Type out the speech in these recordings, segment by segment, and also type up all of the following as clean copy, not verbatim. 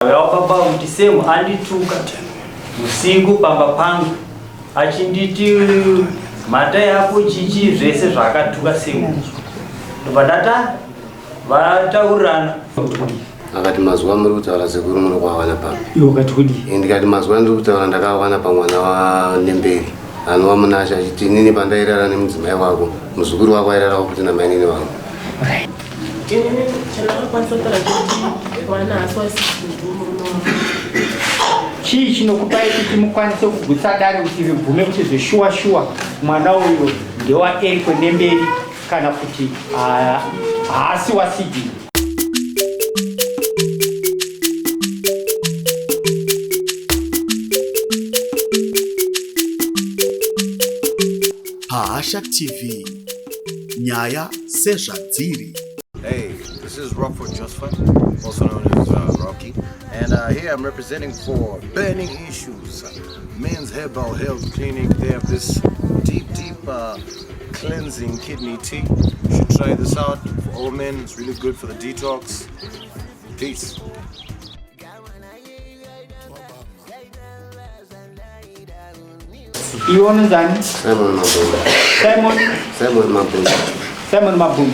Baba kuti Semu andituka usiku pamba pangu achinditi mhata yako chichi zvese zvaakatuka Semu. Ndobva ndata vataurirana. Akati mazuva muri kutaura sekuru muri kuawana papi? Iwe ukati kudii? Ndikati mazuva ndiri kutaura ndakawana pamwana waNemberi anova Munashe achiti inini pandairara nemudzimai wako muzukuru wako airarawo futi namainini vangu. Inini chandakakwanisa kutaura chekuti mwana haasi waSidney murume wangu. Chii chinokupai kuti mukwanise kugutsa dare kuti ribvume kuti zveshuwa shuwa mwana uyu ndewaEriko Nemberi kana kuti haasi waSidney? Pahasha TV nyaya sezvadziri. Hey, this is Rockford Josphat, also known as Rocky, and here I'm representing for Burning Issues, Men's Herbal Health Clinic. They have this deep, deep cleansing kidney tea. You should try this out for all men. It's really good for the detox. Peace. Iwe unonzani? Simon Mabhunu. Simon? Simon Mabhunu. Simon Mabhunu.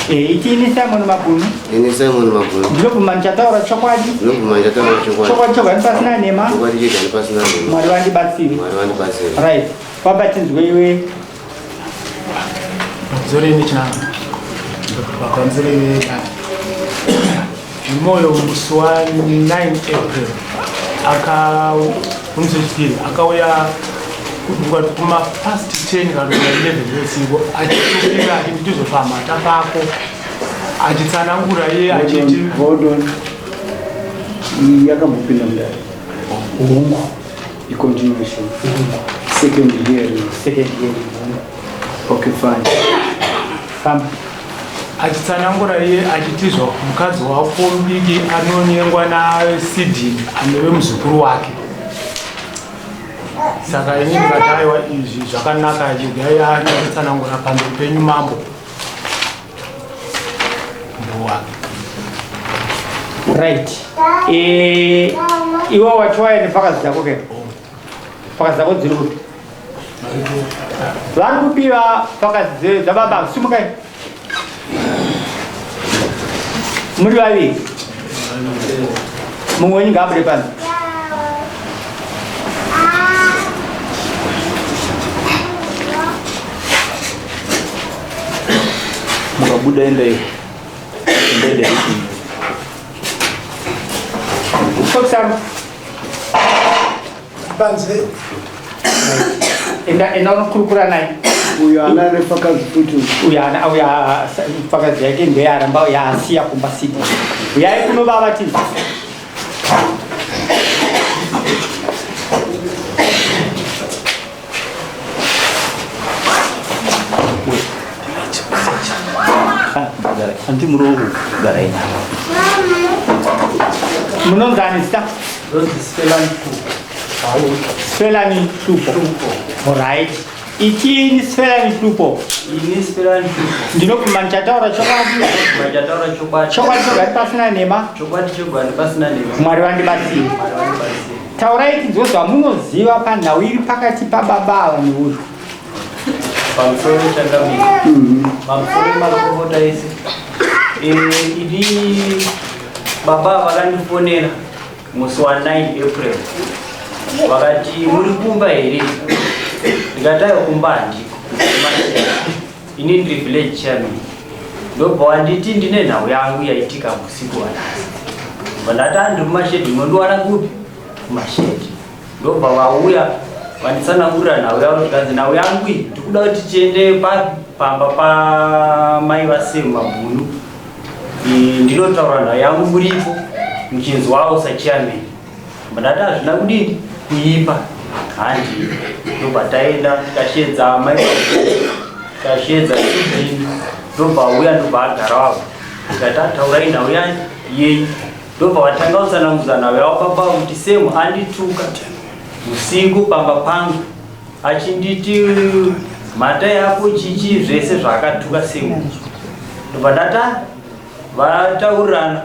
Eh, iti ini Simon Mabhunu. Ini Simon Mabhunu. Ndinobvuma ndichataura chokwadi. Ndinobvuma ndichataura chokwadi. Chokwadi chogani pasina nhema. Chokwadi chegani pasina nhema. Mwari vandibatsire. Mwari vandibatsire. Right. Baba tinzwe iwe. Pamusoro nechinanga. Pamusoro Moyo musi wa 9 April aka musi wechipiri akauya kuma past 10 kana kuma 11 yeusiku achitukira achiti tizopamhata pako achitsanangura iye achiti Hold on. Iyi yakambopinda mudare. Hongu. Icontinuation. Second hearing. Second hearing. Hongu. Okay, fine. Famba. Achitsanangura iye achitizwa mukadzi wako mudiki anonyengwa naSidney anove muzukuru wake. Saka ini ndikati aiwa izvi zvakanaka chigai anotsanangura pamberi penyu mambo wake. Right. Iwe wati waya nefakazi dzako ke? Fakazi dzako dziri kupi? Vari kupiwa fakazi dzababa, simukai. Muri vaviri. Mumwe wenyu ngaabude pano. Mukabuda endai. Endai. Stop, Panze. Enda enda unokurukura naye. Uyo ana nefakazi futi. Uyo ana uyo fakazi yake ndeyaramba yaasiya kumba siti. Uyai kuno baba ti. Anti murohu garai. Munonzani zita? Sfelani Hlupo. Alright. Ichini Sfelani Hlupo. Ini Sfelani Hlupo. Ndinobvuma ndichataura chokwadi. Ndichataura chokwadi. Chokwadi chogani pasina nhema. Chokwadi chogani pasina nhema. Mwari vandibatsire. Mwari vandibatsire. Taurai tinzwe zvamunoziva panhau iri pakati pababa ava neuyu. Pamusoro changamire. Pamusoro makurukota ese. Ini baba vakandifonera musi wa 9 April vakati muri kumba here? Ndikati aiwa kumba handiko, ini ndiri village chairman. Ndobva wanditi ndine nhau yangu yaitika usiku wanhasi. Ndobva ndati handiri kumashedhi, unondiwana kupi? Kumashedhi. Ndobva vauya vanditsanangurira nhau yavo, zvikanzi nhau yangu iyi ndikuda kuti tiende pamba pamai vaSemu Mabhunu. Ndinotaura nhau yangu muripo muchinzwawo sachairman. Ndati hazvina kudini kuipa handi. Ndobva taenda tikashedza mai, tikashedza Sidney, ndobva auya ndobva agara wavo. Ndikati ataurai nhau yenyu. Ndobva vatanga kutsanangudza nhau yavo baba kuti Semu andituka usiku pamba pangu achinditi mhata yako chichi zvese zvaakatuka Semu. Ndobva ndata vataurirana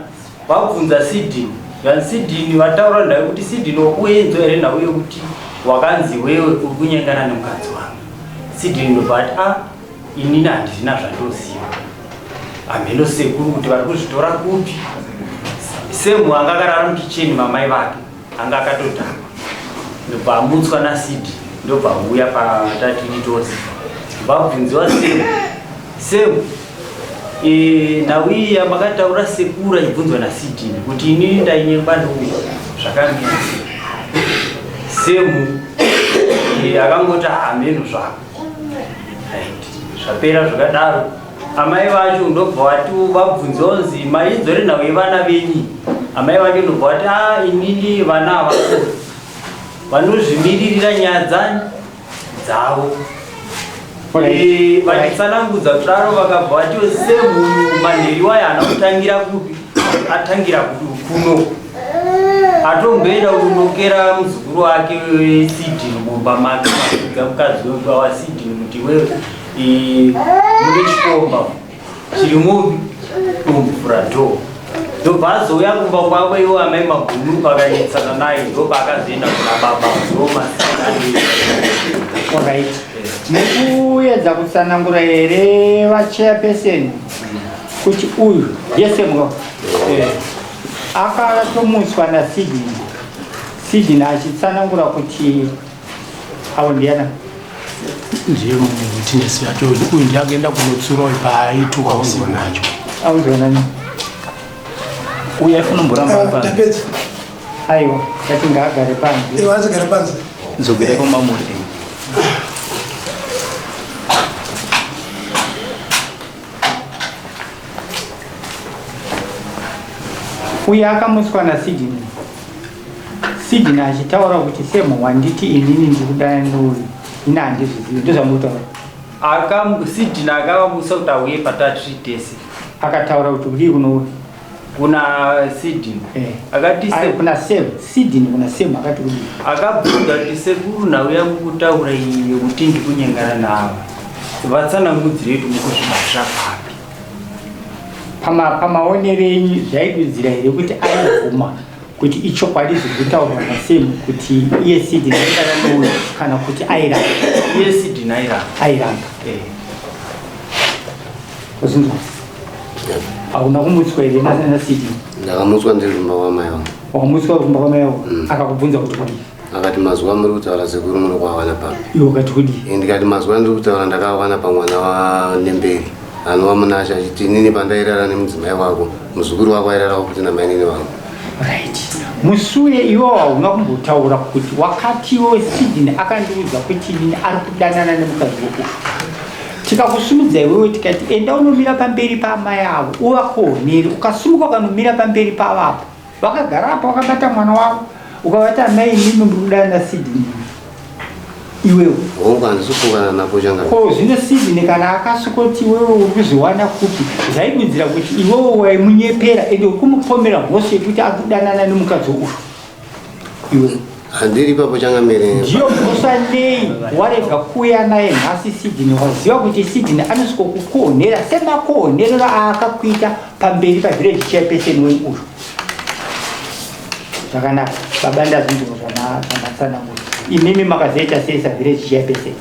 vabvunza Sidney. Zvanzi Sidini vataura nhau yekuti Sidini wakuenzwa here nhau yekuti wakanzi wewe uri kunyengana nemukadzi wangu. Sidini ndobva ati a ah, inini handina zvandoziva. Hamheno sekuru kuti vari kuzvitora kupi. Semu anga akarara mukicheni mamai vake anga akatodhakwa. Ndobva amutswa naSidi ndobva auya patatiri tose. Vabvunziwa Semu. Semu E, nhau iyi yamakataura sekuru achibvunzwa nasidini kuti inini ndainyengwa nouyu zvakamira sei semu e, akangoti hameno zvako right zvapera zvakadaro amai vacho ndobva vati vabvunza onzi maidzore nhau yevana venyi amai vacho ndobva vati a ah, inini vana havakuru vanozvimiririra nyaya dzani dzavo eh, vachitsanangudza kudaro vakabva vati semunhu manheri wayo haana kutangira kupi atangira kuno atomboenda kunokera muzukuru wake wesidini mumba make akudza mukadzi wemba wasidini kuti wewe eh, mune chikomba chiri mupi mumvura dhoo ndobva azouya kumba kwavo iwo amai magunu vakanetsana naye ndobva akazoenda kuna baba ndomaorit mukuedza kutsanangura here vachairperson kuti uyu yese mwa eh, akatomutswa nasidney sidney achitsanangura kuti avo ndiyana ndiye witness yacho uyu ndiye akaenda kunotsura uyu paaituka usiku wacho auzonani uyu aifanomboramba ah, panze aiwa tati ngaagare panze agare panze dzogerai kwamamuri uye akamutswa nasidney sidney achitaura kuti semu wanditi inini ndiri kudana neuyu ini handizvizivi ndozvamutaura Sidney akavamusa kuti auye patatiri tese akataura kuti kudii kunouyu kuna Sidney eh. akati kuna Sam Sidney kuna Sam akati kudii akabvunza kuti sekuru nhau yamukutaura iyi yekuti ndikunyengana navo vatsanangudzirei kuti mukuzvibatira papi pamaonero enyu zvaidudzira here kuti aibvuma kuti ichokwadi zviri kutaurwa nasem kuti iye Sidney aidana nouyu kana kuti airamba iye Sidney airamba airamba eh. Uzinzwa hauna kumutswa here naSidney ndakamutswa ndiri kumba kwamai vangu wakamutswa kumba kwamai vangu mm. akakubvunza kuti kudii akati mazuva muri kutaura sekuru muri kuawana papi iwe ukati kudii ndikati mazuva ndiri kutaura ndakaawana pamwana wanemberi anova munashe achiti inini pandairara nemudzimai wako muzukuru wako airarawo kuti namainini vangu right musuye iwe hauna kumbotaura kuti wakati iwe Sidney akandiudza kuti inini ari kudanana nemukadzi weuyu tikakusumudza iwewe tikati enda unomira pamberi paamai avo uvakohonere ukasumuka ukanomira pamberi pavapo vakagara apo vakabata mwana wavo ukavati amai imimi muri kudana nasidney iwewe hongu handisi kufungana napo changa ko zvino sidney kana akasukoti iwewe uri kuzviwana kupi zvaidudzira kuti iwewe waimunyepera ende uri kumupomera mhosva yekuti akudanana nemukadzi uyu iwe handiri ipapo changamire ndiyo mhosva nei warega kuuya naye nhasi sidney waziva kuti sidney anosvikokukohonera semakohonerero aakakuita pamberi pavillage chairperson wenyu uyu zvakanaka baba ndazvinzwa zvamatsanangura imimi makazoita sei savillage chairperson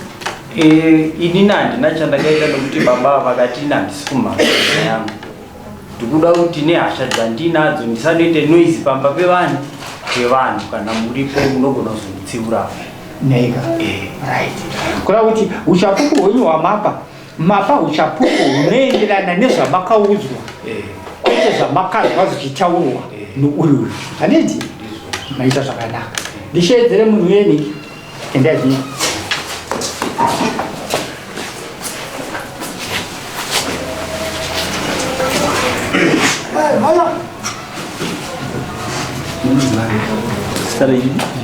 eh, inini handina chandakaita nokuti baba vakati ini handisi kumhanya yangu ndikuda kuti nehasha dzandinadzo ndisanoite noise pamba pevanhu pevanhu kana muripo munogona kuzonditsiura neka eh. right kureva kuti uchapupu hwenyu hwamapa mapa uchapupu hunoenderana nezvamakaudzwa eh. kwete zvamakanzwa zvichitaurwa eh. nouyu uyu handiti maita zvakanaka ndisheedzere munhu yeni endai zvino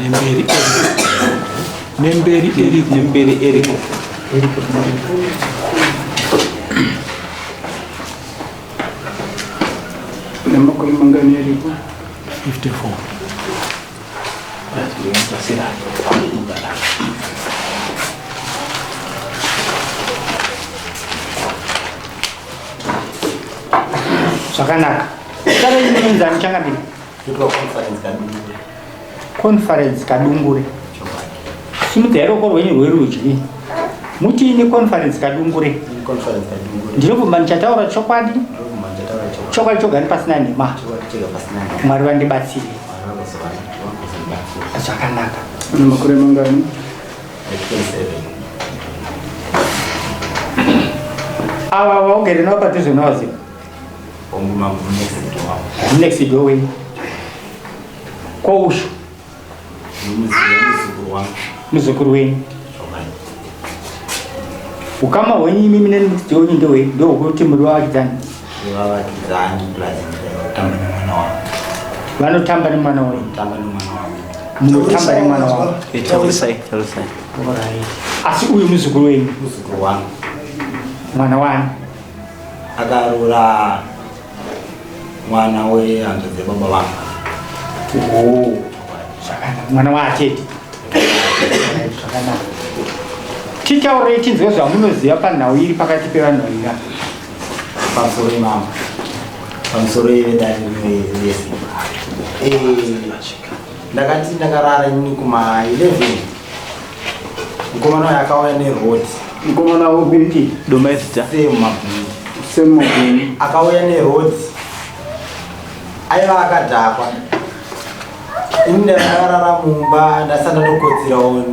Nemberi Nemberi Eriko. Nemberi Eriko. Nemakore mangani Eriko? 54. Zvakanaka. Sara inoenzani changamire. Ndoitwa Conference Kadungure. Conference Kadungure. Simudzai ruoko rwenyu rwerudyi. Muti ini Conference Kadungure. Conference Kadungure. Ndinobvuma ndichataura chokwadi. Ndinobvuma ndichataura chokwadi. Chokwadi choga pasina nhema. Chokwadi chega pasina nhema. Mwari vandibatsire. Mwari vakuzobatsira. Zvakanaka. Une makore mangani? 27. Ava vaugere navo padhuze navaziva. Next door wenyu. Ko ushu? Muzukuru wenyu. Ukama hwenyu imimi nenext door wenyu ndehwei? Ndehwekuti muri vavakidzani? Vavakidzani plus ndinotamba nemwana wangu. Vanotamba nemwana wenyu? Tamba nemwana wangu. Munotamba nemwana wangu. Taurisai, taurisai. Alright. Asi uyu muzukuru wenyu? Muzukuru wangu. Mwana wani? Akaroora mwana wehanzvadzi yababa vangu. Oh, zvakanaka. Mwana waatete. Zvakanaka. Titaurei tinzwe zvamunoziva panhau iri pakati pevanhu vaviri ava. Pamusoro imama. Pamusoro yedare rese. Ndakati ndakarara ini kuma 11. Mukomana uyu akauya nerod. Mukomana upi? Domai zita. Same Mabhunu. Same Mabhunu. Akauya nerod. Aiva akadhakwa. Ini ndakarara mumba ndasati ndatokotsirawo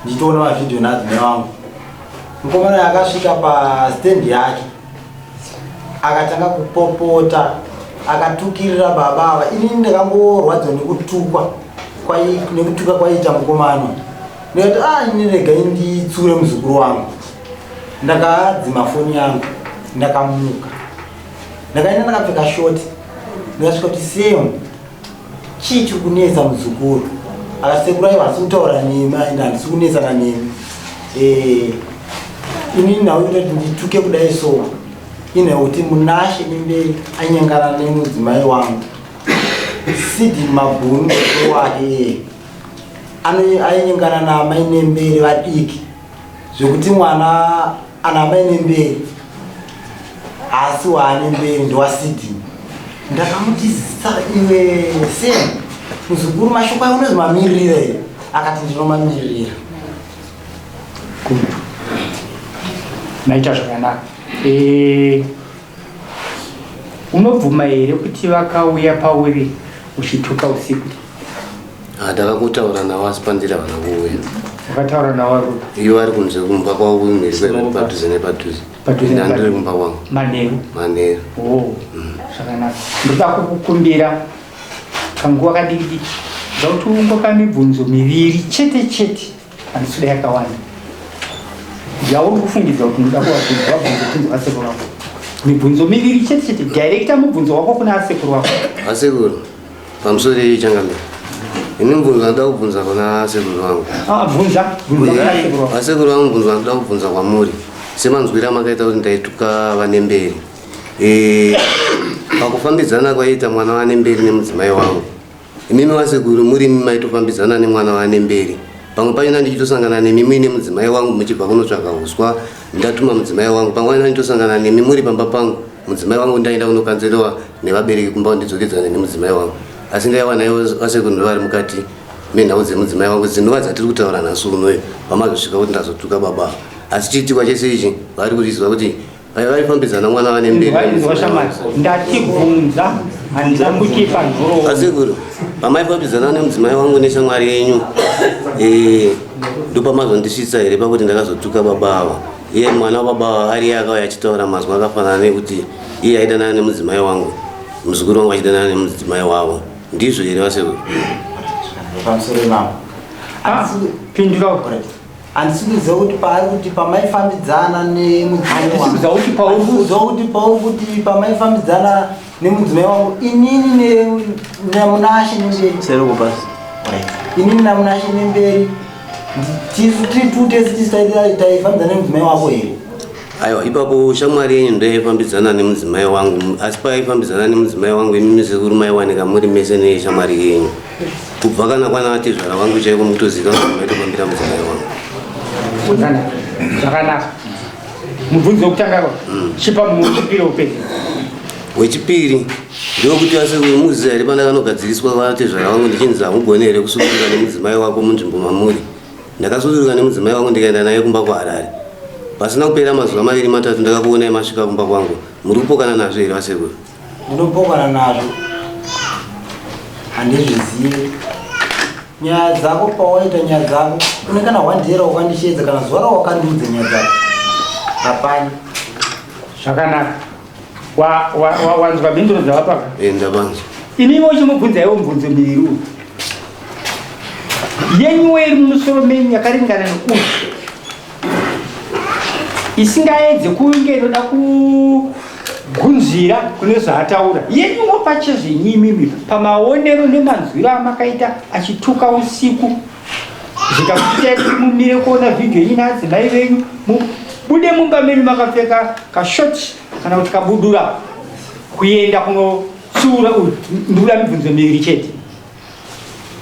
ndichitoona mavhidhiyo naadzimai vangu. Mukomana uyu akasvika pastendi yake akatanga kupopota akatukirira baba ava. Inini ndakangorwadziwa nekutukwa nekutuka kwaiita mukomana. Ndikati ah, ini regai nditsure muzukuru wangu. Ndakadzima foni yangu ndakamuka. Ndakaenda ndakapfeka short. Ndikasvika kuti same chii chiri kunetsa muzukuru? Akati sekuru aiwa handisi kutaura nemi, aenda handisi kunetsana nemi. Inini nhau inoita kuti ndituke kudai so inhau kuti Munashe Nemberi anyengana nemudzimai wangu Sidney Mabhunu muzukuru wake iye ainyengana naamai Nemberi vadiki zvekuti mwana ana amai Nemberi haasi waanemberi ndewaSidney. Ndakamuti iwe Sam muzukuru mashoko ayo unozomamirira here? Akati ndinomamirira. Maita zvakanaka. Unobvuma here kuti vakauya pauri uchituka usiku? Ndakakutaura navo asi pandiri havana kuuya. Wakataura navo vari kupi? Ivo vari kunze kumba kwavo kumhiri kwevari padhuze nepadhuze. Padhuze Ini handiri nepadhuze. kumba kwangu. Manheru? Manheru. Oh, zvakanaka. Ndoda kukukumbira kanguva kadiki diki. Ndoda kuti ungopa mibvunzo miviri chete chete, handisi kuda yakawanda. Yauri kufungidza kuti ndoda kuvabvunza, vabvunze tinzwe vasekuru vako. Mibvunzo miviri chete chete, directa mubvunzo wako kuna asekuru vako. Asekuru, pamusoro iyi changamire. Ini mubvunzo wandinoda kubvunza kuna asekuru vangu. Bvunza, bvunza kuna asekuru vako. Asekuru vangu mubvunzo wandinoda kubvunza kwamuri. Semanzwiro amakaita kuti ndaituka vaNemberi. Pakufambidzana kwaiita mwana waNemberi nemudzimai wangu. Imimi vasekuru muri imi maitofambidzana nemwana waNemberi. Pamwe pachona ndichitosangana nemi muine mudzimai wangu muchibva kunotsvaga uswa, ndatuma mudzimai wangu. Pamwe pachona ndichitosangana nemi muri pamba pangu, mudzimai wangu ndaenda kunokanzelewa nevabereki kumba ndidzokedzane nemudzimai wangu. Asi ndaiwana ivo vasekuru vari mukati menhau dzemudzimai wangu dzinova dzatiri kutaura nhasi unoyu pamazosvika kuti ndazotuka baba. Asi chiitikwa chese ichi vari kuzviziva kuti vaifambidzana mwana vaNemberi. Inzwa shamwari, ndatibvunza handina kuti panhoroondo. Asekuru, pamaifambidzana nemudzimai wangu neshamwari yenyu, ndopamazondisvitsa here pakuti ndakazotuka baba ava? Iye mwana wababa ava ari iye akauya achitaura mazwi akafanana nekuti iye aidanana nemudzimai wangu, muzukuru wangu achidanana nemudzimai wavo. Ndizvo here vasekuru? Pamusoro imamo. Pindura. Handisi kuziva kuti paari kuti pamaifambidzana nemudzimai wangu. Handisi kuziva kuti pauri Handisi kuziva kuti pauri kuti pamaifambidzana nemudzimai wangu inini naMunashe Nemberi. Seroko basi. Right. Inini naMunashe Nemberi tisu tiri tu tese tisu taifambidzana nemudzimai wako here? Aiwa, ipapo shamwari yenyu ndoyaifambidzana nemudzimai wangu, asi paifambidzana nemudzimai wangu imimi sekuru maiwanika muri mese neshamwari yenyu. Kubva kana kwana atezvara vangu chaiko mukutoziva kuti maitofambira mudzimai wangu. Zvakanaka. Mubvunzo wekutanga ko? Chipa muchipiro upedze. Wechipiri ndewekuti asekuru muziva here pandakanogadziriswa vatezvara vangu ndichinzi hamugone here kusuduruka nemudzimai wako munzvimbo mamuri. Ndakasuduruka nemudzimai wangu ndikaenda naye kumba kuHarare. Pasina kupera mazuva maviri matatu ndakakuonai masvika kumba kwangu. Muri kupokana nazvo here vasekuru? Ndinopokana nazvo. Handizvizivi. Nyaya dzako pawaita nyaya dzako une kana one day rawakandisheedza kana zuva rawakandiudza nyaya dzako. Hapana. Zvakanaka. Wanzwa mhinduro dzavapaka? Eh, ndavanzwa. Imi mochimubvunza iwo mubvunzo miviri uyu. Yenyuwo iri mumusoro menyu yakaringana nokuti isingaedze kunge inoda kugunzvira kune zvaataura. Yenyuwo pachezvenyu imimi pamaonero nemanzwiro amakaita achituka usiku zvikakuitai kuti mumire kuona vhidhiyo yenyu naadzimai venyu mubude mumba menyu makapfeka kashort kana kuti kabudura kuenda kunotsiura uyu. Ndikuda mibvunzo miviri chete.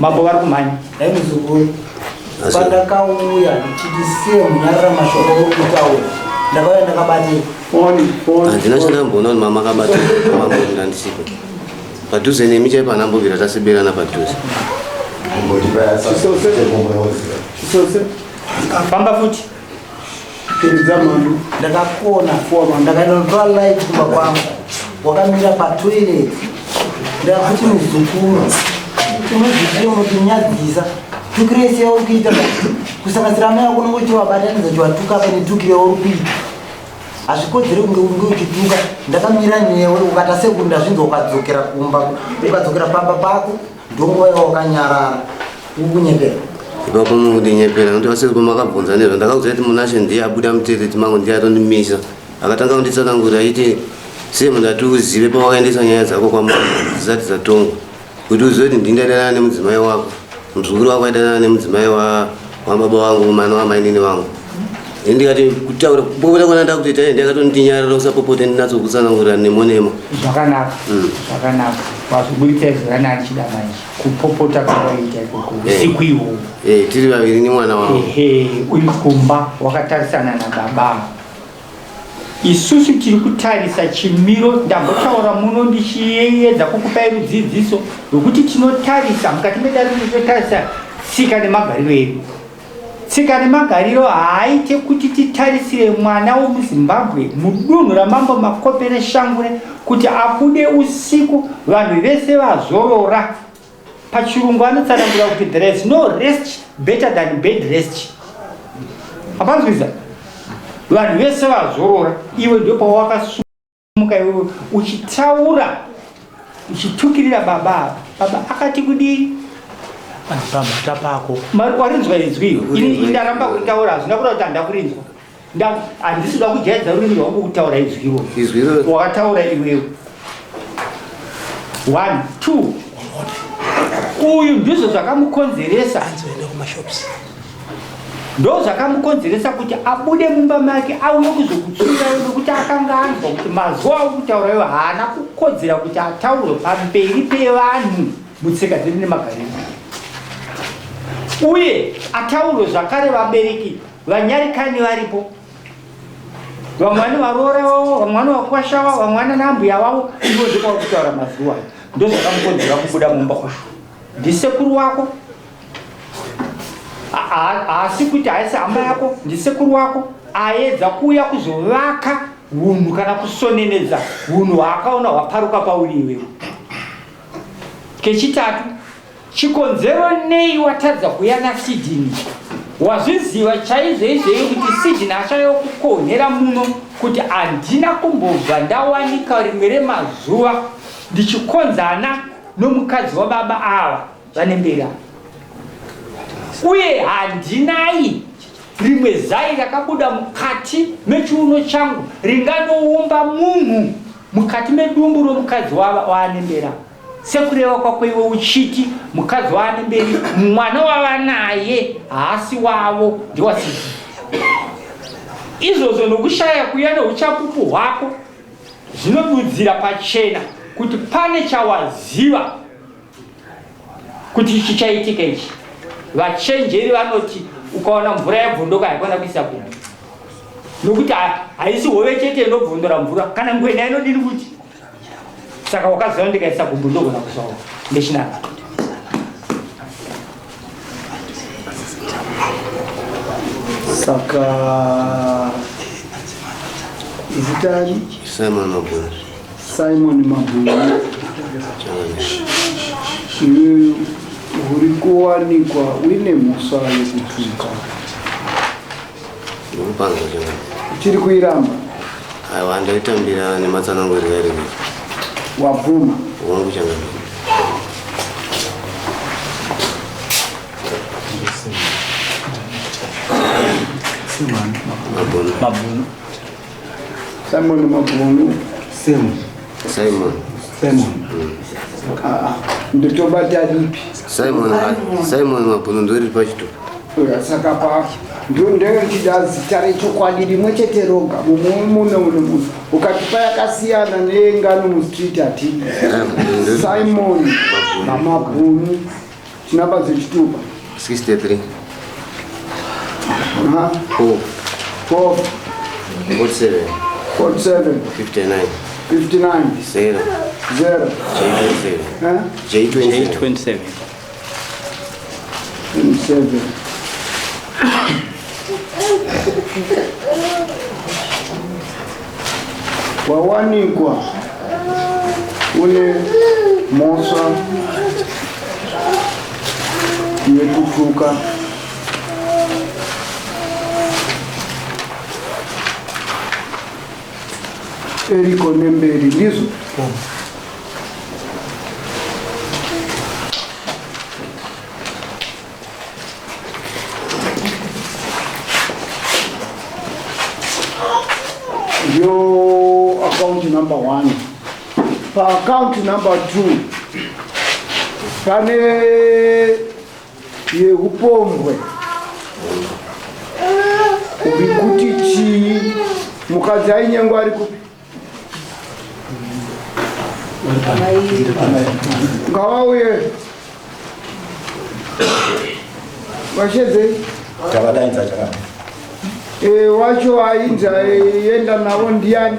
Mambo vari kumhanya. Dai muzukuru pandakauya ndichiti sei munyarara mashoko uri kutaura ndakauya ndakabatira Handina chandamboona kuti mama akabata mambo ndandisipo. Padhuze nemi chaipo anambobvira taseberana padhuze. Famba futi. Ndakakona ndakaenda notora light kumba kwangu wakamira patoilet ndakuti muzukuru unozviziva unotinyadzisa tukire sei yauri kuita kusanganisira amai ako unenge uchivabatanidza chiwatuka apa netukire yauri kuita hazvikodzeri kunge unge uchituka ndakamira newe ukata sekuru ndazvinzwa ukadzokera kumba ukadzokera pamba pako ndonguva yawakanyarara ukunyepera Ipapo munondinyepera nokuti vasekuru pamakabvunza nezvo ndakakuudza kuti Munashe ndiye abuda mutoilet mangu ndiye atondimisa. Akatanga kunditsanangurira achiti sei mundati uzive pawakaendesa nyaya dzako kwamambo dzisati dzatongwa kuti uzive kuti ndini ndaidanana nemudzimai wako muzukuru wako aidanana nemudzimai wababa wangu mwana wamainini vangu. Ini ndikati kutaura kupopota kwana ndakutoita iye ndiye akatondindinyarara usapopote ndinatsokutsanangurira nemo nemo. Zvakanaka. Zvakanaka. Wazviburitsa izwi rani achida manje. Kupopota kwawaiita ikoko usiku ihwohwo. Eh, tiri vaviri nemwana wangu. Ehe, uri kumba wakatarisana nababa. Isusu tiri kutarisa chimiro, ndambotaura muno ndichiedza kukupai rudzidziso rwekuti tinotarisa mukati medare tinotarisa tsika nemagariro edu. Tsika nemagariro haaite kuti titarisire mwana wemuZimbabwe mudunhu raMambo Makope reShangure kuti abude usiku vanhu vese vazorora. Pachirungu anotsanangura kuti there is no rest better than bed rest. Hapanzwisa? Vanhu vese vazorora, iwe ndopawakasumuka iwewe uchitaura uchitukirira baba ava. Baba akati kudii? Pamhata pako. Warinzwa inzwi iro? Ini ndaramba kutaura, hazvina kuda kuti handina kurinzwa. Handisi kuda kujaidza rurimi rwangu kutaura izwi iro. Izwi iro. Wakataura iwewe. 1 2 uyu ndizvo zvakamukonzeresa. Ndo zvakamukonzeresa kuti abude mumba make auye kuzokutsiurayo nekuti akanga anzwa kuti mazuva auri kutaura iwo haana kukodzera kuti ataurwe pamberi pevanhu mutsika dzedu nemagariro. Uye ataurwe zvakare vabereki vanyarikani varipo. Vamwe vane varoora vavo, vamwe vane vakwasha vavo, vamwe vane nambuya vavo, ivo ndokwauri kutaura mazuva ayo. Ndo zvakamukonzera kubuda mumba uyu. Ndisekuru wako. Haasi kuti haisi hama yako, ndisekuru wako. Aedza kuuya kuzovaka hunhu kana kusonenedza hunhu hwaakaona hwaparuka pauri iwewe. Kechitatu, chikonzero nei watadza kuuya naSidney? Wazviziva chaizvo izvo kuti Sidney achauya kukonhera muno kuti handina kumbobva ndawanika rimwe remazuva ndichikonzana nomukadzi wababa ava vane mberi ava. Uye handinai rimwe zai rakabuda mukati mechiuno changu ringanoumba munhu mukati medumbu romukadzi waanemberi ava. Sekureva kwako iwe uchiti mukadzi waanemberi mwana wavanaye haasi wavo ndewasisi. Izvozvo nokushaya kuya neuchapupu hwako zvinodudzira pachena kuti pane chawaziva kuti ichi chaitika ichi. Vachenjeri vanoti ukaona mvura yabvondoka haikona kuisa kumwe, nokuti haisi hove chete inobvondora mvura, kana ngwena inodini kuti. Saka wakaziva ndikaisa gumbo ndogona kusawa ndechinanga. Saka zita Simon Mabhunu. Simon Mabhunu. Iwe uri kuwanikwa uine mhosva yekutuka. Ndikupanza changamire. Uchiri kuiramba? Aiwa, ndaitambira nematsananguriro yarevesa. Wabvuma? Hongu changamire. Mabhunu. Mabhunu. Simon Mabhunu. Simon. Simon. Simon. Ah, ndotobata ripi? Simon Simon Mabhunu ndori pachitupa. Saka pa ndondichida zita rechokwadi rimwe chete roga mumwe mune une munhu ukatipa yakasiyana neyengano mustreet hatidi. Simon Mabhunu chinamba dzechitupa 63 Aha. 4 4 47 47 59 59 0 0 J27 Eh? J27 J27. 27. Wawanikwa une mhosva yekutuka Eriko Nemberi, ndizvo? Ndiyo account number 1. Pa account number 2 pane yeupombwe. Uri kuti chii? Mukadzi ainyengwa ari kupi? Ngavauye vashedzei. Tavadaidza chakadai. Wacho ainzi aienda navo ndiani?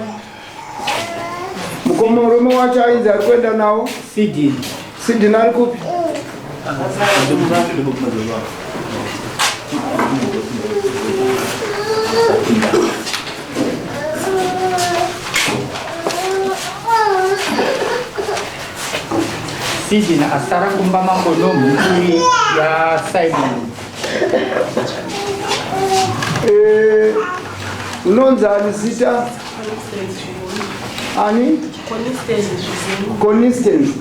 Mukoma murume wacho ainzi ari kuenda navo? Sidini. Sidini ari kupi? Sidini asara kumba mambo nomhuri yaSimon. Unonzi ani zita? Ani? Constance.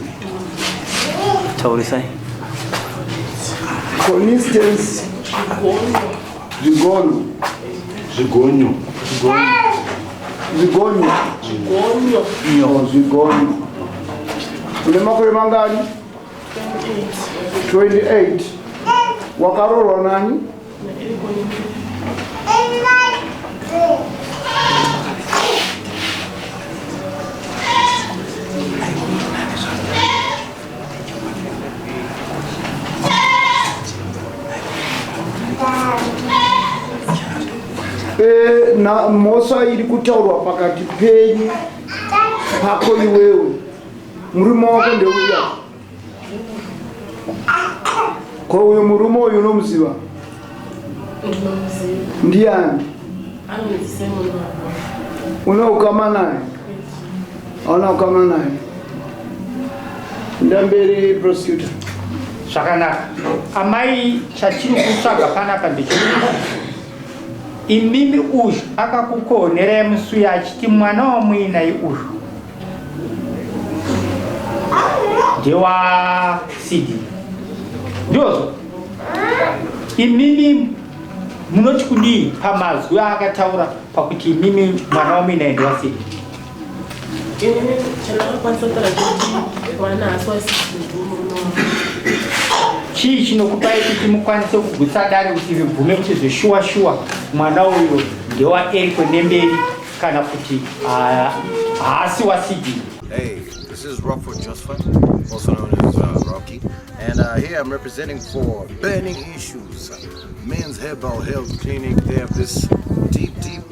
Taurisai. Constance Zvigono. Zvigonyo. Zvigonyo. Zvigonyo. Zvigonyo. Une makore mangani? 28. Wakaroorwa nani? Na mhosva iri kutaurwa pakati penyu pako iwewe, murume wako ndeuya. Ko uyu murume uyu unomuziva? Ndinomuziva. Ndiani? Anonzi Simon Mabhunu. Une ukama naye? Hauna ukama naye? Ndamberi prosecutor. Zvakanaka. Amai, chatiri kutsvaga panapa ndechekuti imimi uyu akakukohonerai musuya achiti mwana wamuinaye uyu ndewa CD. Ndizvo? Imimi munoti kudii pamazwi aakataura pakuti imimi mwana wamuinaye ndewa CD? Inini chandakakwanisa kutaura chekuti mwana haasi waSidini murume wangu. Chii chinokupai kuti mukwanise kugutsa dare kuti ribvume kuti zveshuwa shuwa mwana uyu ndewa Eriko Nemberi kana kuti haasi waSidini? Hey, this is Rockford Josphat, also known as Rocky, and here I'm representing for Burning Issues, Men's Herbal Health Clinic. They have this deep, deep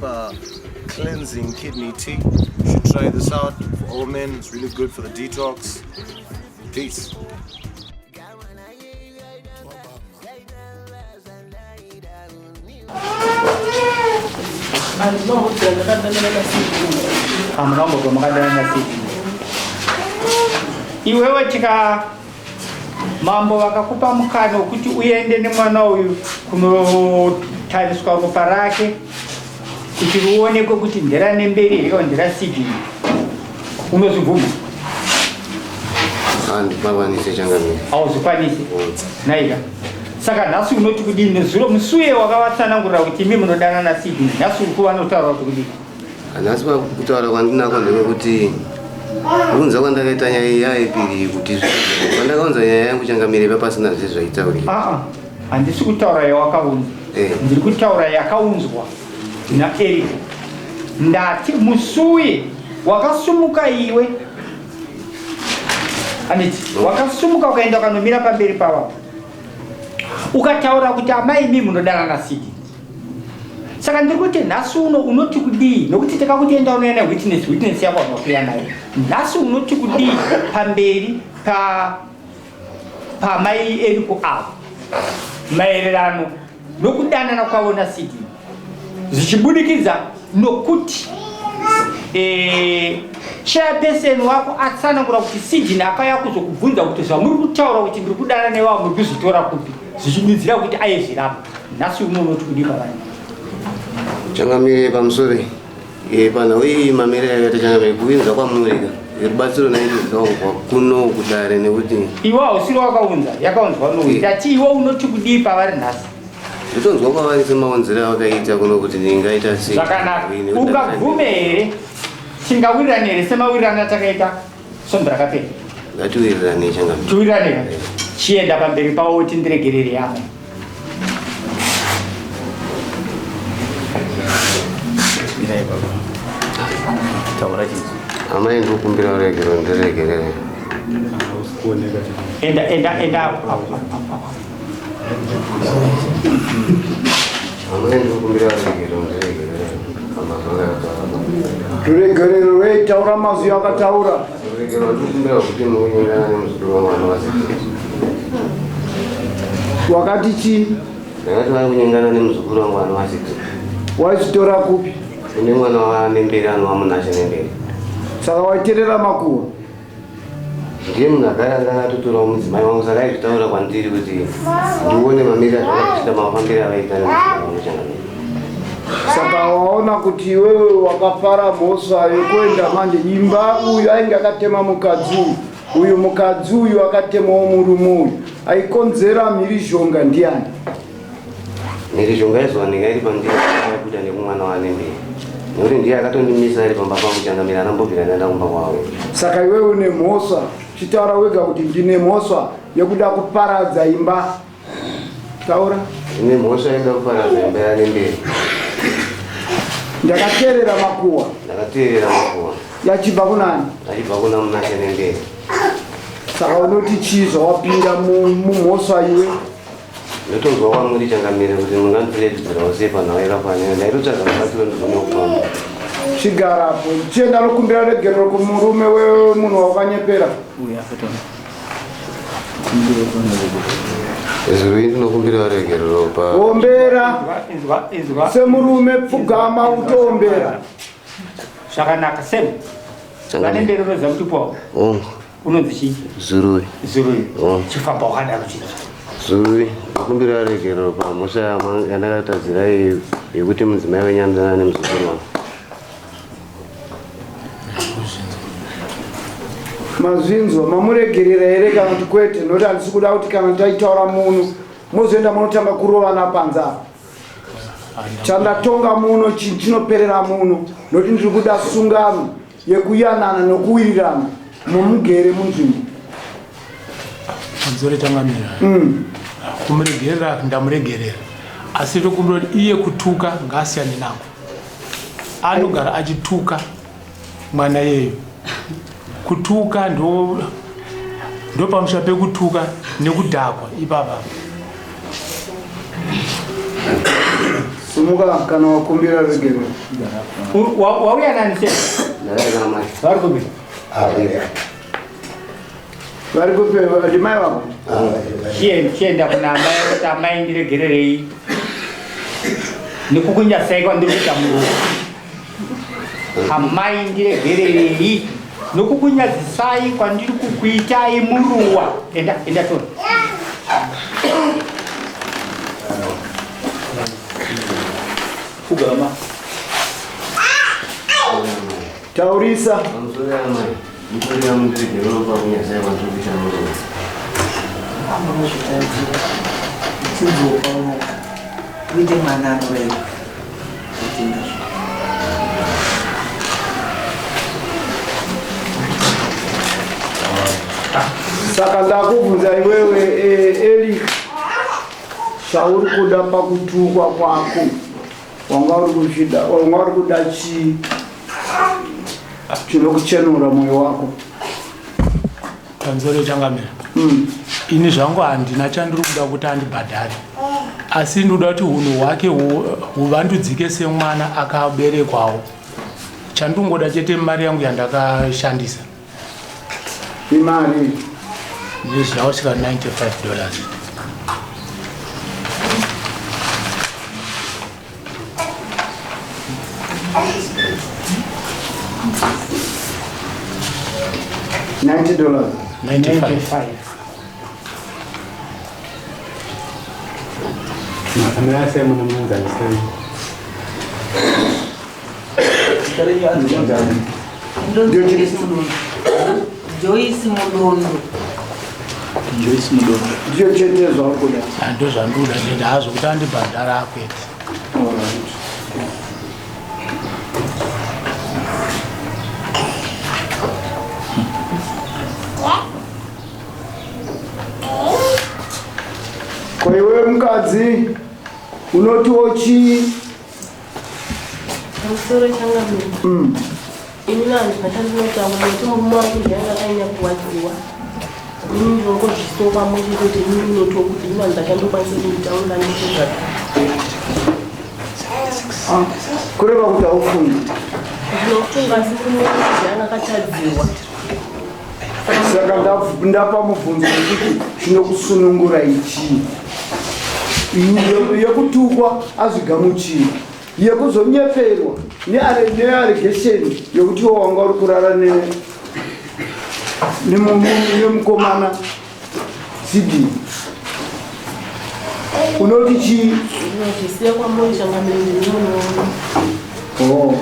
cleansing kidney tea. You should try this out for all men. It's really good for the detox. Peace. Hamuna kumbobva makadana naSidney. Iwewe tika mambo vakakupa mukana wekuti uende nemwana uyu kunotariswa ropa rake kuti rionekwe kuti nderaNemberi here kana nderaSidney. Unozvibvuma? Handikwanise changamire. Hauzvikwanisi? Naika. Saka nhasi unoti kudini? Nezuro musuye wakavatsanangurira kuti imi munodana naSidney. Nhasi uri kuvanotaura kuti kudini? Nhasi kutaura kwandinako ndewekuti kuunza kwandakaita nyaya iya yepiri kuti kwandakaunza nyaya yangu changamire papasina zvese zvaitaurika. Aa, handisi kutaura yawakaunza. Ndiri kutaura yakaunzwa naEriko. Ndati musuye wakasumuka iwe. Handiti wakasumuka ukaenda ukanomira pamberi pavavo. Ukataura kuti amai imi munodana naSidney. Saka ndiri kuti nhasi uno unoti kudii? Nokuti takakuti enda unouya newitness, witness yako unokuya nayo. Nhasi unoti kudii pamberi pa pamai Eriko avo maererano nokudanana kwavo naSidney zvichibudikidza nokuti eh, chairperson wako atsanangura kuti Sidney akauya kuzokubvunza kuti zvamuri kutaura kuti ndiri kudana nevavo muri kuzvitora kupi zvichidudzira kuti aizviramba. Nhasi uno unoti kudii pavari? Changamire pamusoro panhau iyi mamiriro akaita changamire kuunza kwamuri ka rubatsiro naizvozvo kuno kudare nekuti Iwe hausiri wakaunza, yakaunzwa nouyu. Ndati iwe unoti kudii pavari nhasi? Ndotonzwa kwavari semaunziro avakaita kuno kuti ndingaita sei. Zvakanaka. Ungabvume here? Tingawirirane here semawirirano atakaita svondo rakapera? Ngatiwirirane changamire. Tiwirirane. Chienda pamberi pavo uti ndiregerere yamwe. Mirai baba. Taura chinzi. Amai ndikukumbira ruregerero ndiregerere. Enda enda enda apo apo apo. Amai ndikukumbira ruregerero ndiregerere. Pamazwi akataura. Ruregerero rwei? Taura mazwi akataura. Ruregerero ndikukumbira kuti mukunyengana nemuzukuru wangu anova Wakati chii? Ndakati vari kunyengana nemuzukuru wangu anova Waizvitora kupi? Kune mwana waNemberi anova Munashe Nemberi. Saka waiterera makuhwa? Ndiye munhu agara anga akatotorawo mudzimai wangu saka aizvitaura kwandiri kuti ndione mamiriro azvakaita mafambiro avaita nemudzimai wangu changamire. Saka waona kuti iwewe wakapara mhosva yekuenda manje imba uyu ainge akatema mukadzi uyu uyu mukadzi uyu akatemawo murume uyu aikonzera mhirizhonga ndiani? Mhirizhonga yaizowanika iri pandiri yabuda nekumwana waNemberi nekuti ndiye akatondimisa ari pamba pangu changamire anambobvira ndaenda kumba kwavo. Saka iwewe une mhosva, chitaura wega kuti ndine mhosva yekuda kuparadza imba. Taura. Ndine mhosva yekuda kuparadza imba yaNemberi. Ndakateerera makuhwa. Ndakateerera makuhwa. Yachibva kunani? Achibva kuna Munashe Nemberi. Saka unoti chii zvawapinda mumhosva iwe? Ndotonzwa kwamuri changamire kuti mungandirerutsirawo sei panhau yakafanira. Ndaitotsvaga rubatsiro ndigone kufamba. Chigarapo. Chienda nokumbira regerero kumurume wemunhu wawakanyepera. Zuro ini ndinokumbira regerero pa Ombera. Semurume pfugama utoombera. Zvakanaka same. Vane mberi unoziva kuti po Hongu. Unonzi chii? Zurui. Zurui. Hongu. Chifamba wakadaro chii? Zurui. Ndinokumbira regerero pamhosva yandakatadzira yekuti mudzimai wenyu anodanana nemuzukuru wangu. Mazvinzwa, mamuregerera here kana kuti kwete? Nokuti handisi kuda kuti kana taitaura muno mozoenda munotanga kurovana panze apa. Chandatonga muno chinhu chinoperera muno nokuti ndiri kuda sungano yekuyanana nokuwirirana mumugere munzvimbo. Pamusoro changamira. Kumuregerera ndamuregerera. Asi tokumbira kuti iye kutuka ngaasiyane nako. Anogara achituka mwana yeyo. Kutuka ndo ndo pamusha pekutuka nekudhakwa ipapa. Sumuka kana wakumbira regerero. Wauya nani sei? Vari kupi? Vari kupi ndimai vako? Chienda kuna amai kuti amai ndiregererei nekukunyasai kwandiri kuita muruwa. Amai ndiregererei nokukunyadzisai kwandiri kukuitai muruwa. Enda, enda tona. Pfugama. Taurisa. Uite mwana anoreva kutenda. Saka ndakubvunza iwewe Eli, chauri kuda pakutukwa kwako wanga uri kuchida, wanga uri kuda chii chinokuchenura mwoyo wako? Pamusoro changamira, ini zvangu handina chandiri kuda kuti andibhadhare, asi ndinoda kuti hunhu hwake huvandudzike semwana akaberekwawo. Chandingoda chete mari yangu yandakashandisa. Imari ndizvausvika $95. $90. 95. Makamera Simon Munzani. Joyce Mudondo. Joyce Mudondo. Ndiyo chete zvauri kuda? Ndo zvandinoda chete, hazvo kuti andibhadhara akwete. Ko iwe mukadzi unotiwo chii? Pamusoro changamire. Ini vanhu vatandinotaura nekuti murume wangu ndiye anga akanyanya kurwadziwa. Ini ndinongozvisoka pamwe chete kuti ini ndinotiwo kuti ini vanhu vachandokwanisa kunditaurira ndizvo. Kureva kuti haufungi? Ndinofunga, asi murume wangu ndiye anga akatadziwa. Saka ndapa mubvunzo wekuti chinokusunungura ichii? Yekutukwa azvigamuchiri, yekuzonyeperwa neallegation yekuti iwe wanga uri kurara nemukomana CD, unoti chii? Ndinozvisiya kwamuri changamire, ndinonoona. Oh.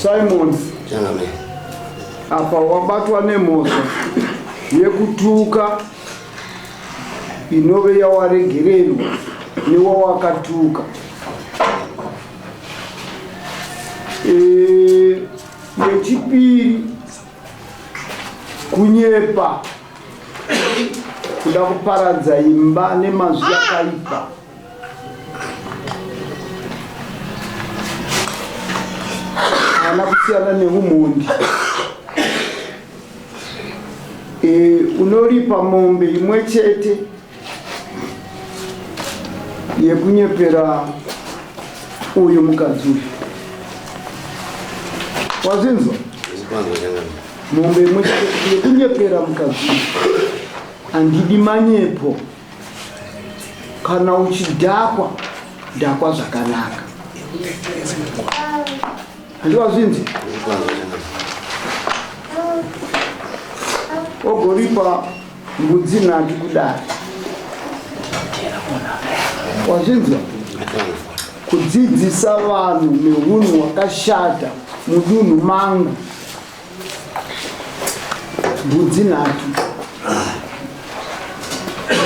Simon, Changamire. apa wabatwa nemhosva yekutuka inove yawaregererwa newawakatuka. Yechipiri kunyepa kuda kuparadza imba nemazwi akaipa. Haana kusiyana neumhondi. Unoripa mombe imwe chete yekunyepera uyu mukadzi uyu. Wazvinzwa? Mombe imwe chete yekunyepera mukadzi uyu. Handidi manyepo. Kana uchidhakwa, dhakwa zvakanaka. Handiwazvinzi? Ogoripa mbudzi nhatu kudai. Wazvinzwa? Kudzidzisa vanhu neunhu hwakashata mudunhu mangu. Mbudzi nhatu.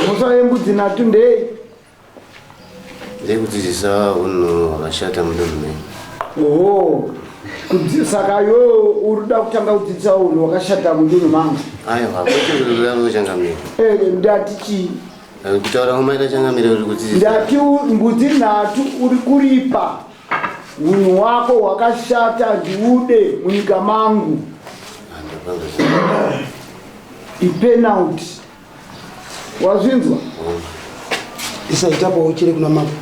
Mhosva yembudzi nhatu ndei? Ndeyekudzidzisa unhu hwakashata mudunhu menyu. Oho. Saka iwewe uri kuda kutanga kudzidzisa unhu hwakashata mudunhu mangu? Aiwa, kwete kudaro changamire. Ndati chii? Kutaura kwamaita changamire uri kudzidzisa. Ndati mbudzi nhatu uri kuripa unhu hwako hwakashata ndiude munyika mangu. Ipenalty. Wazvinzwa? Isaitapo uchiri kuna mambo.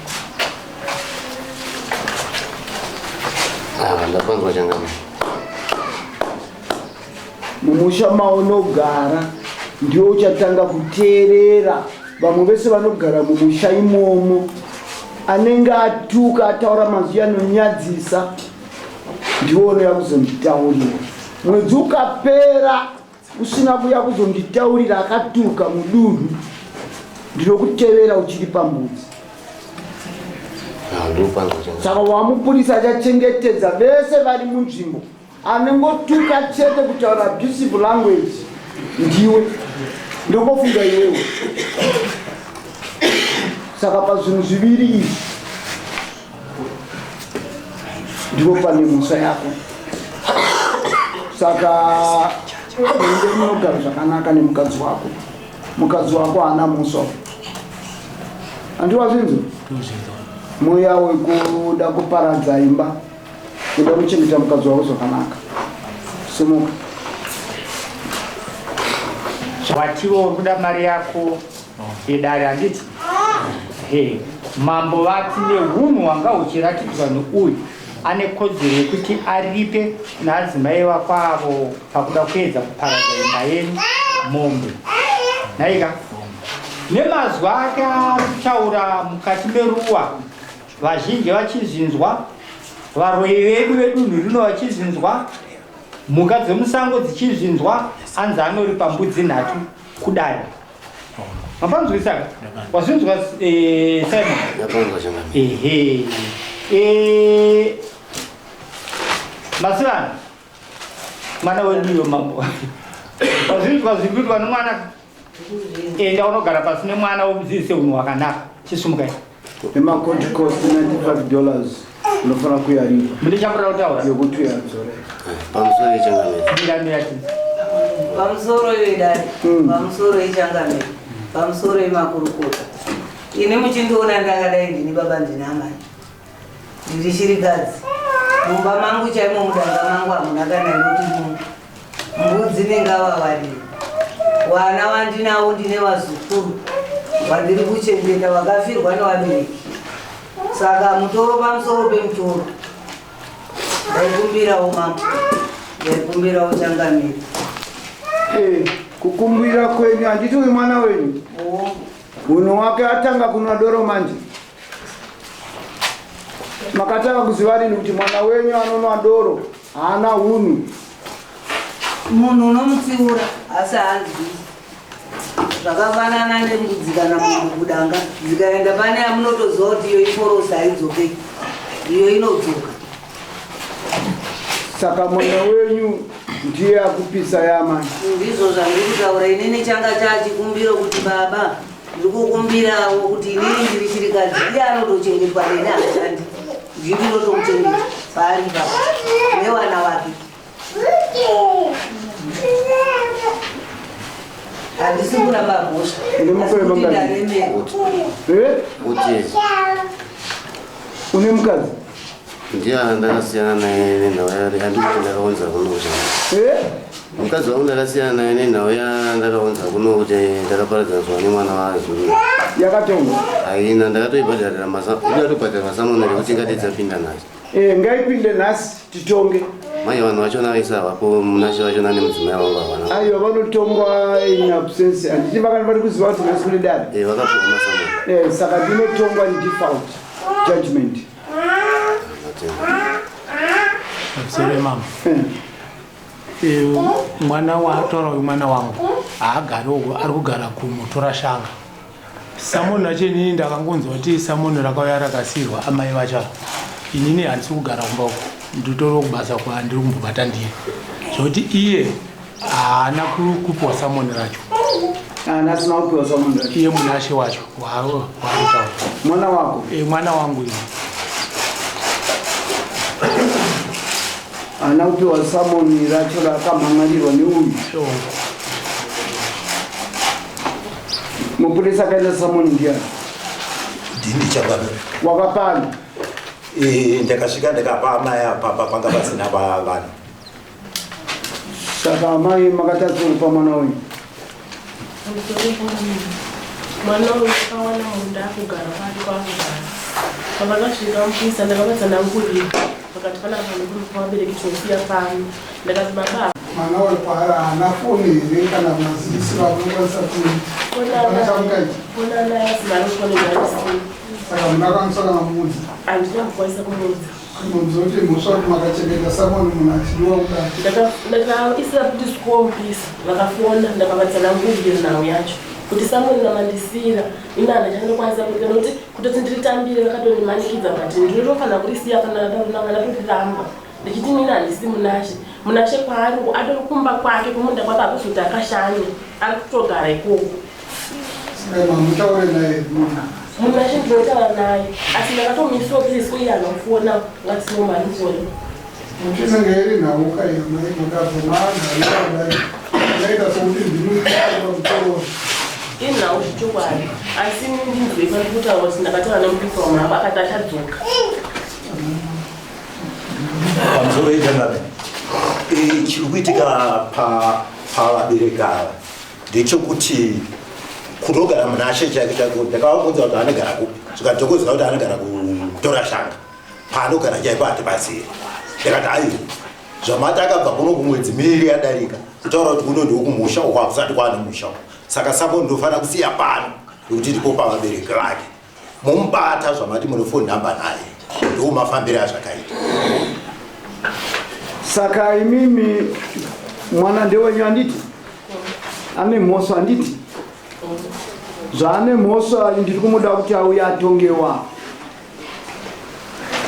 Ndikupanzwa changamire. Mumusha maunogara ndiwo uchatanga kuteerera vamwe vese vanogara mumusha imomo. Anenge atuka ataura mazwi anonyadzisa ndiwo unouya kuzonditaurira. Mwedzi ukapera usina kuuya kuzonditaurira akatuka mudunhu ndinokutevera uchiri pambudzi. Saka wamupurisa achachengetedza vese vari munzvimbo. Anongotuka chete kutaura abusive language ndiwe. Ndongofunga iwewe. Saka pazvinhu zviviri izvi ndipo pane mhosva yako. Saka ende unogara zvakanaka nemukadzi wako. Mukadzi wako haana mhosva. Handiwazvinzwa? Mweya wekuda kuparadza imba Kuda kuchengeta mukadzi wako zvakanaka. Simuka. Watiwo uri kuda mari yako yedare handiti? He, mambo vati nehunhu hwanga huchiratidzwa neuyu ane kodzero yekuti aripe naadzimai vakwavo pakuda kuedza kuparadza imba yenyu mombe. Nhaika? Nemazwi ake aari kutaura mukati meruwa Vazhinji vachizvinzwa, varoyi vedu vedunhu rino vachizvinzwa, mhuka dzemusango dzichizvinzwa, anzi anoripa mbudzi nhatu kudare. Mapanzwisaka? Wazvinzwa eh, Simon? Ehe. Eh, Masivana, mwana wedu uyo mambo. Wazvinzwa zviri kuitwa nemwana? Enda unogara pasi nemwana womudzidzise unhu hwakanaka. Chisumukai. Nemacourt cost 95 dollars unofanira kuyaripa. Mune chamura kutaura? Yekuti uyadzore. Pamusoro yechangamire. Mira mira chii. Pamusoro yedare, pamusoro yechangamire, pamusoro yemakurukota. Ini muchindiona ndakadai ndini baba ndini amai. Ndiri shirikadzi. Mumba mangu chaimo mudanga mangu hamuna kana inoti munhu. Mbudzi nengavavariri. Wana wandinawo ndine vazukuru vandiri kuchengeta vakafirwa nevabereki. Saka mutoro pamusoro pemutoro. Ndaikumbirawo mambo. Ndaikumbirawo changamire. Eh, kukumbira kwenyu handiti uyu mwana wenyu? Unhu wake atanga kunwa doro manje. Makatanga kuziva rini kuti mwana wenyu anonwa doro haana hunhu? Munhu unomutsiura asi haanzwi. Zvakafanana nembudzi kana munhu kudanga dzikaenda pane yamunotoziva kuti iyo iforosi haidzokeki, iyo inodzoka. Saka mwana wenyu ndiye akupisa yamai? Ndizvo zvandiri kutaura inini, changa chachikumbiro kuti baba ndiri kukumbirawo kuti inini ndiri chirikadzi, iye anotochengetwa neni haashandi, ndini ndinotomuchengeta paari baba nevana vake. Handisi kuramba mhosva, asi kuti ndaremerwa. Une mukadzi? Ndiye ndakasiyana naye nenhau yandikuti ndakaunza kuno kuti mukadzi wangu ndakasiyana naye nenhau yandakaunza kuno kuti ndakaparadzaniswa nemwana waZulu. Yakatongwa? Haina, ndakatoibhadharira ndakatobhadhara masamoni ekuti ingati dzapinda nhasi. Eh, ngaipinde nhasi titonge. Manje vanhu vachona vese havapo, Munashe vachona nemudzimai wangu havana. Aiwa, vanotongwa in absence. Handiti vakanga vari kuziva kuti nhasi kune dare? Eh, vakapuwa masamoni. Eh, saka ndinotongwa in default judgment. Pamusoro mama. Mwana waataura uyu mwana wangu haagari uko, ari kugara kumutora shanga. Samoni racho inini ndakangonzwa kuti samoni rakauya rakasirwa amai vacho. Inini handisi kugara kumba uko, nditoriwo kubasa kwandiri kumbobata ndiri. Zvekuti iye haana kupiwa samoni racho. Haana asina kupiwa samoni racho. Iye Munashe wacho waarikutaura. Mwana wako? Mwana wangu iye. Haana kupiwa samoni racho rakamhan'arirwa neuyu. Mupurisa akaenda samoni ndiani? Ndini chababa. Wakapani? Eh, ndakasvika ndakapa amai apa panga pasina vanhu. Saka amai makatadza kupa mwana wenyu? Mwana uyu akawana munda akugara pari kwakugara. Pavakasvika mupurisa ndakavatsanangurira. Vakati panapa nekurupa vabereki tinosiya pano. Ndakati baba. Mwana uri kwaari haana foni here kana mazivisi vamunokwanisa kuita? Foni anayo asi mari foni zvaisina. Saka munakwanisa kana kumuudza? Handina kukwanisa kumuudza. Munoziva kuti mhosva kuti makachengeta someone munhu achidiwa kudai. Ndakaisira kuti school please vakafona ndakavatsanangurira nhau yacho kuti Samoni namandisira ini handichandokwanisa kuita nokuti kutoti ndiritambire vakatondimanikidza but ndinotofanira kurisiya kana ndatoriramba ndichiti nini handisi Munashe. Munashe kwaari uko atori kumba kwake kumunda kwake hakuzi kuti akashanya ari kutogara ikoko. Saka mamutaure naye munhu. Munashe ndinotaura naye asi ndakatomuiswa please uye anofona ngatino mari foni. Inenge iri nhauka iyo mai makabva magarira kudai. Inoita sokuti ndimi mutoro. Inhau zvechokwadi asi ini ndinzwe pari kutaura kuti ndakataura nemupisa wamambo akati achadzoka. Pamusoro yechangabe chiri kuitika pavabereki ava ndechekuti kunogara munashe chaiko chaiko ndakavabvunza kuti anogara kupi zvikadzokodzwa kuti anogara kutora shanga paanogara chaipo hatibatsiri ndikati ayi zvamati akabva kuno kumwedzi miviri yadarika kutaura kuti kuno ndikumusha uko hakusati kwaane musha uko saka sako ndinofanira kusiya pano nekuti ndipo pavabereki vake momubata zvamati mune phone number naye ndiwo mafambiro azvakaita. Saka imimi mwana ndewenyu handiti? Ane mhosva handiti? Zvaane mhosva ndiri kumuda kuti auye atongewa.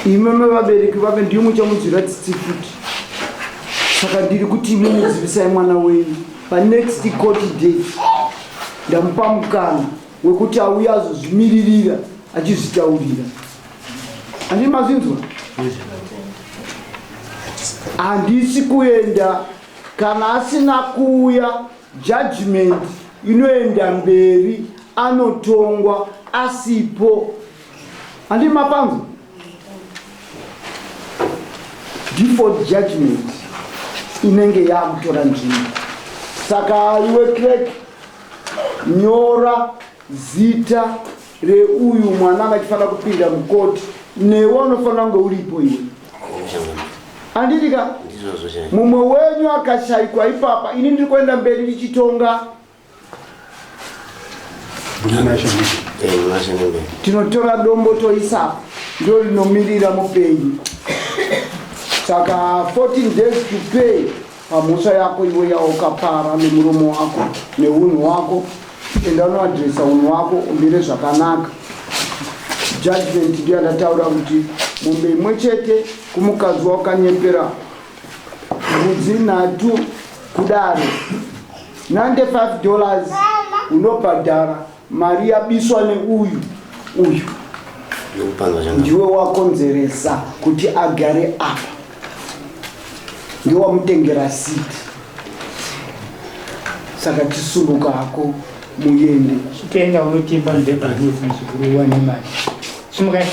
Imimi vabereki vake ndiyo muchamunzwira tsitsi futi. Saka ndiri kuti imimi zivisai mwana wenyu panext court date. Ndamupa mukana wekuti auye azozvimiririra achizvitaurira. Handii mazvinzwa? Handisi kuenda kana asina kuuya judgment inoenda mberi anotongwa asipo. Handii mapanzwa? Default judgment inenge yakutora nzvimbo. Saka iwe clerk nyora zita reuyu mwana anga achifanira kupinda mukoti newe unofanira kunge uripo iwe anditi ka mumwe wenyu akashaikwa ipapa ini ndiri kuenda mberi ndichitonga tinotora dombo toisapo ndo rinomirira mupenyu saka 14 days to pay pamhosva yako iwe yaukapara nemuromo wako neunhu wako enda unoadresa unhu wako umire zvakanaka judgment ndiyo yandataura kuti mombe imwe chete kumukadzi wakanyepera mbudzi nhatu kudare 95 dollars unobhadhara mari yabiswa neuyu uyu ndiwe wakonzeresa kuti agare apa ndiwe wamutengera siti saka chisuluka hako muyende chitenda unotimba ndebhanisi muzukuru uwane mari simukai.